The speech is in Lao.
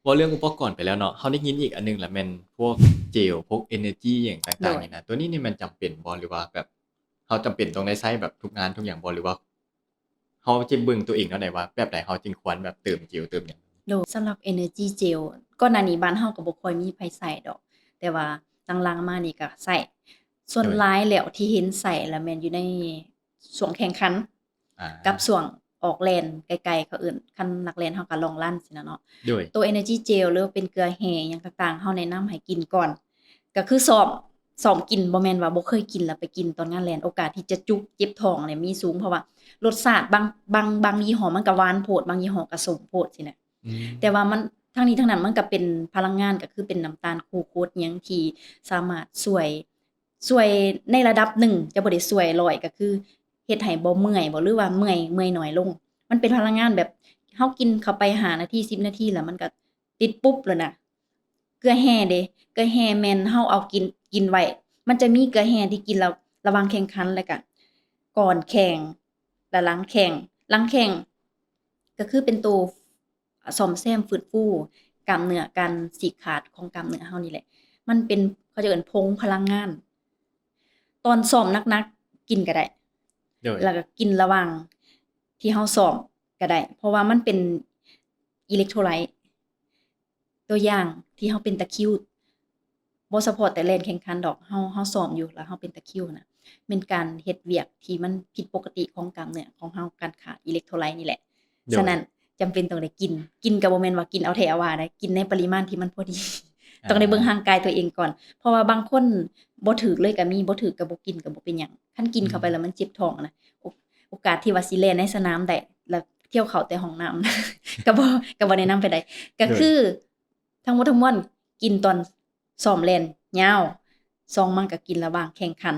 ເວົ້າເລື່ອງອຸປະກອນໄປແລ້ວເນາະ, ເຮົາໄດ້ຍິນອີກອັນໜຶ່ງລະແມ່ນພວກເຈວ ພວກ energy ຫຍັງຕ່າງໆ ໂດຍ ນີ້ນະ, ຕົວນີ້ນີ້ມັນຈຳເປັນບໍ່ ຫຼືວ່າແບບເຮົາຈຳເປັນຕ້ອງໄດ້ໃຊ້ແບບທຸກງານທຸກຫຍັງບໍ່ ຫຼືວ່າເຮົາຈະເບິ່ງຕົວເອງແນວໃດວ່າແບບໃດເຮົາຈຶ່ງຄວນແບບເຕີມເຈວເຕີມຫຍັງ? ໂດຍ ສຳລັບ energy gel ກ່ອນໜ້ານີ້ບ້ານເຮົາກໍບໍ່ຄ່ອຍມີໃຜໃຊ້ດອກ, ແຕ່ວ່າຫຼັງໆມານີ້ກໍໃຊ້. ສ່ວນ ໂດຍ ຫຼາຍແລ້ວທີ່ເຫັນໃຊ້ລະແມ່ນຢູ່ໃນຊ່ວງແຂ່ງຂັນ ອາ ກັບຊ່ວງອອກແລ່ນໄກໆ ເຂົາເອີ້ນ ຄັນນັກແລ່ນເຮົາກໍ long run ຊີ້ນະເນາະ. ໂດຍ ໂຕ energy gel ຫຼືວ່າເປັນເກືອແຮ່ຫຍັງຕ່າງໆ ເຮົາແນະນຳໃຫ້ກິນກ່ອນ ກໍຄືຊ້ອມ ຊ້ອມກິນ, ບໍ່ແມ່ນວ່າບໍ່ເຄີຍກິນແລ້ວໄປກິນຕອນງານແລ່ນ. ໂອກາດທີ່ຈະຈຸກເຈັບທ້ອງນີ້ມີສູງ ເພາະວ່າລົດຊາດບາງ ບາງ ບາງຍີ່ຫໍ້ມັນກໍຫວານໂພດ, ບາງຍີ່ຫໍ້ກໍສົ້ມໂພດຊີ້ນະ. ອືມ ແຕ່ວ່າມັນ ທັງນີ້ທັງນັ້ນມັນກໍເປັນພະລັງງານ ກໍຄືເປັນນ້ຳຕານຄູໂຄດຫຍັງທີ່ສາມາດຊ່ວຍ ຊ່ວຍໃນລະດັບໜຶ່ງ, ຈະບໍ່ໄດ້ຊ່ວຍຮ້ອຍ ກໍຄືເຮັດໃຫ້ບໍ່ເມື່ອຍບໍ ຫຼືວ່າເມື່ອຍ ເມື່ອຍໜ້ອຍລົງ. ມັນເປັນພະລັງງານແບບເຮົາກິນເຂົ້າໄປຫ້ານາທີ ສິບນາທີ ແລ້ວມັນກໍຕິດປຸບແລ້ວນະ. ເກືອແຮ່ເດ້ ເກືອແຮ່ແມ່ນເຮົາເອົາກິນ ກິນໄວ້. ມັນຈະມີເກືອແຮ່ທີ່ກິນລະ ລະຫວ່າງແຂ່ງຂັນ ແລ້ວກະກ່ອນແຂ່ງ ແລະ ຫຼັງແຂ່ງ. ຫຼັງແຂ່ງກໍຄືເປັນໂຕ ອາ ສ້ອມແຊມຟື້ນຟູກ້າມເນື້ອ ການສີກຂາດຂອງກ້າມເນື້ອເຮົານີ້ແຫຼະ. ມັນເປັນ ເຂົາເຈົ້າເອີ້ນຜົງພະລັງງານ. ຕອນຊ້ອມໜັກໆ ກິນກໍໄດ້ ໂດຍ ແລ້ວກໍກິນລະຫວ່າງທີ່ເຮົາຊ້ອມກໍໄດ້ ເພາະວ່າມັນເປັນອີເລັກໂທໄລ. ຕົວຢ່າງທີ່ເຮົາເປັນຕະຄິວ ບໍ່ສະເພາະແຕ່ແລ່ນແຂ່ງຂັນດອກ, ເຮົາ ເຮົາຊ້ອມຢູ່ ແລ້ວເຮົາເປັນຕະຄິວຫັ້ນນະ, ແມ່ນການເຮັດວຽກທີ່ມັນຜິດປົກກະຕິຂອງກ້າມເນື້ອຂອງເຮົາ, ການຂາດອີເລັກໂທໄລນີ້ແຫຼະ. ໂດຍ ສະນັ້ນຈຳເປັນຕ້ອງໄດ້ກິນ, ກິນກໍບໍ່ແມ່ນວ່າກິນເອົາແທ້ເອົາວ່າໄດ໋, ກິນໃນປະລິມານທີ່ມັນພໍດີ. ອ່າ ຕ້ອງໄດ້ເບິ່ງຮ່າງກາຍຕົວເອງກ່ອນ, ເພາະວ່າບາງຄົນບໍ່ຖືກເລີຍກໍມີ, ບໍ່ຖືກກໍບໍ່ກິນກໍບໍ່ເປັນຫຍັງ. ຄັນກິນເຂົ້າໄປ ອືມ ແລ້ວມັນເຈັບທ້ອງນະ, ໂອ ໂອກາດທີ່ວ່າຊິແລ່ນໃນສະໜາມໄດ້ ແລ້ວທ່ຽວເຂົ້າແຕ່ຫ້ອງນ້ຳ ກໍບໍ່ ກໍບໍ່ແນະນຳປານໃດ. ກໍ ໂດຍ ຄື ທັງໝົດທັງມວນກິນຕອນຊ້ອມແລ່ນຍາວ, ສອງມາກໍກິນລະຫວ່າງແຂ່ງຂັນ.